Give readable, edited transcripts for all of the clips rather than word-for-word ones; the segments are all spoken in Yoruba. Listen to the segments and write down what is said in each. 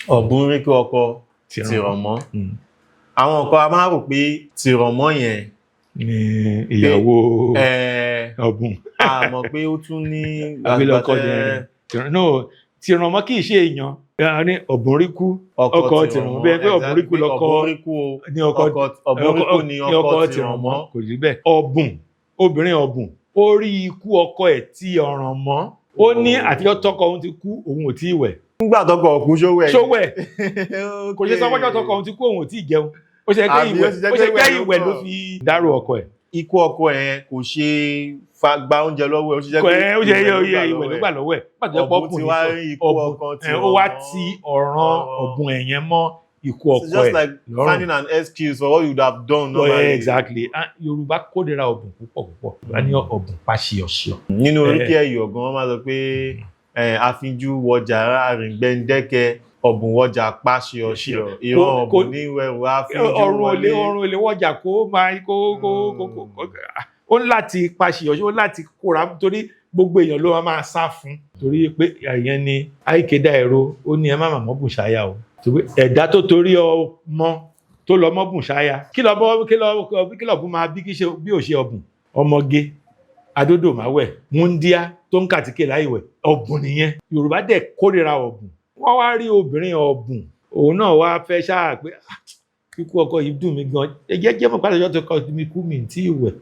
Ọ̀bùn rí kí ọkọ tìrọ̀mọ́. Àwọn nǹkan a máa rò pé tìrọ̀mọ́ yẹn ní ìyàwó ọ̀bùn. A mọ̀ pé ó tún ní Abilọkọ yẹn, no, tìrọ̀mọ́ kì í ṣe èèyàn. A ní ọ̀bùn rí kú ọkọ tìrọ̀mọ́, bẹ́ẹ̀ pé ọ̀bùn rí kú lọ́kọ ní ọkọ ọ̀bùn rí kú ní ọkọ tìrọ̀mọ́. Kò rí bẹ́ẹ̀. Ọ̀bùn, obìnrin ọ̀bùn, ó rí ikú ọkọ ẹ̀ tí ọ̀ràn mọ́. Ó ní àtijọ́ tọkọ òun ti kú, òun ò tí ì wẹ̀. Nígbà tọkọ òkú, ṣówẹ̀? Ṣówẹ̀. Kò ṣe sọ pọ́jọ́ tọkọ òun ti kú, òun ò tí ì jẹun. Ó ṣe jẹ́ ìwẹ̀, ó ṣe jẹ́ ìwẹ̀ ló fi dárò ọkọ ẹ̀. Ikú ọkọ ẹ̀ kò ṣe fa gba oúnjẹ lọ́wọ́ ẹ̀, ó ṣe jẹ́ pé ó ṣe ìwẹ̀ ló gbà lọ́wọ́ ẹ̀. Ọ̀bùn ti wá rí ikú ọkọ tí ó wá ti ọ̀ràn ọ̀bùn ẹ̀yẹn mọ́ ikú ọkọ ẹ̀ lọ́rùn. Just like finding an excuse for what you would have done normally. Yeah, exactly. Yorùbá kórìíra ọ̀bùn púpọ̀ púpọ̀. Yorùbá ní ọ̀bùn pàṣẹ. Nínú oríkì Ẹ̀yọ̀ gan, wọ́n máa sọ pé àfinjú wọjà àrìngbẹ́ndẹ́kẹ́, ọ̀bùn wọjà pàṣẹ, ìran ọ̀bùn ní wẹ̀rù àfinjú wọlé. Ọ̀run olè wọjà kó máa kó kó kó kó ó ń láti pàṣẹ ọ̀ṣọ́, ó ń láti kóra, torí gbogbo èèyàn ló máa sá fún, torí pé ìyẹn ni àìkédà ẹ̀rọ. Ó ní ẹ má màmọ́ bùn ṣáyà o. Ẹ̀dá tó torí ọmọ tó lọ mọ́ bùn ṣáyà, kí lọ bọ́, kí lọ kí lọ bùn máa bí, kí ṣe bí ò ṣe ọ̀bùn? Ọmọge adódòmáwẹ̀, múndíá tó ń kàtíkè láìwẹ̀, ọ̀bùn nìyẹn. Yorùbá dẹ̀ kórìíra ọ̀bùn. Wọ́n wá rí obìnrin ọ̀bùn, òun náà wá fẹ́ ṣáà pé ikú ọkọ yìí dùn mí gan, ẹjẹ́ jẹ́ mọ̀ pàtàkì ọjọ́ tó kọ mi kú, mi tí ì wẹ̀.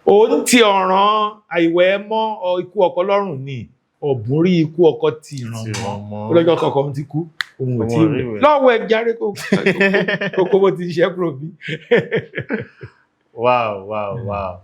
Òun ti ọ̀ràn àìwẹ̀ mọ́ ikú ọkọ lọ́rùn ni. Ọ̀bùn rí ikú ọkọ ti ràn mọ́, ọlọ́jọ́ kọ̀ọ̀kan ti kú, òun ò tí ì wẹ̀ lọ́wọ́ ẹ̀ járe kó bó ti ṣiṣẹ́ kúrò bí. Wow.